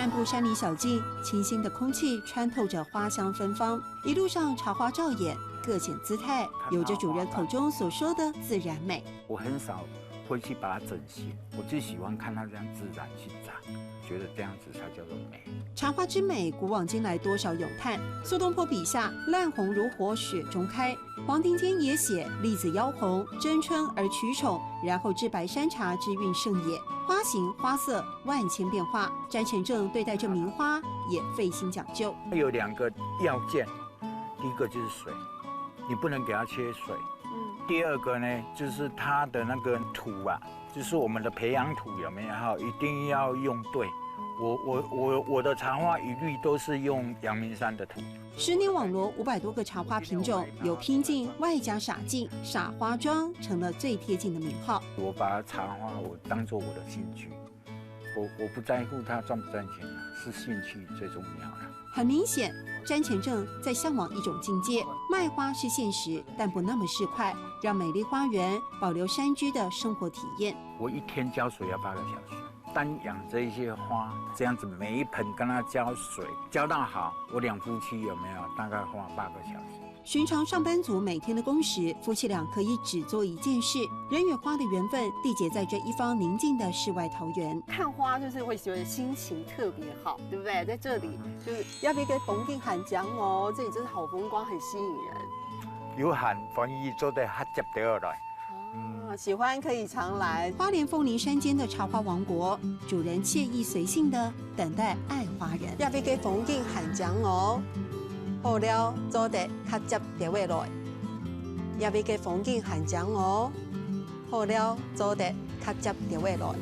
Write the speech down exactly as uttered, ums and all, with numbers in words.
漫步山林小径，清新的空气穿透着花香芬芳，一路上茶花照眼，各显姿态，有着主人口中所说的自然美。我很少会去把它整形，我最喜欢看它这样自然去长，觉得这样子才叫做美。茶花之美，古往今来多少咏叹。苏东坡笔下烂红如火雪中开，黄庭坚也写栗子妖红，争春而取宠，然后置白山茶之韵盛野，花形花色万千变化。詹前正对待这名花也费心讲究。有两个要件，第一个就是水，你不能给它缺水。嗯。第二个呢，就是它的那个土啊，就是我们的培养土有没有哈，一定要用对。我我我我的茶花一律都是用阳明山的土。十年网罗五百多个茶花品种，有拼劲，外加洒劲，洒花庄成了最贴近的名号。我把茶花我当做我的兴趣，我我不在乎它赚不赚钱啊，是兴趣最重要了。很明显，詹前正在向往一种境界，卖花是现实，但不那么市侩，让美丽花园保留山居的生活体验。我一天浇水要八个小时，单养这一些花，这样子每一盆跟它浇水，浇到好，我两夫妻有没有大概花八个小时。寻常上班族每天的工时，夫妻俩可以只做一件事，人与花的缘分缔结在这一方宁静的世外桃源。看花就是会觉得心情特别好，对不对？在这里就是要不一个风景很讲哦，这里真的好风光，很吸引人。有閒歡喜做得較接得來。啊，喜欢可以常来。花莲凤林山间的茶花王国，主人惬意随性的等待爱花人。要不一个风景很讲哦，好了，做得较接得来。要不一个风景很讲哦，好了，做得较接得来。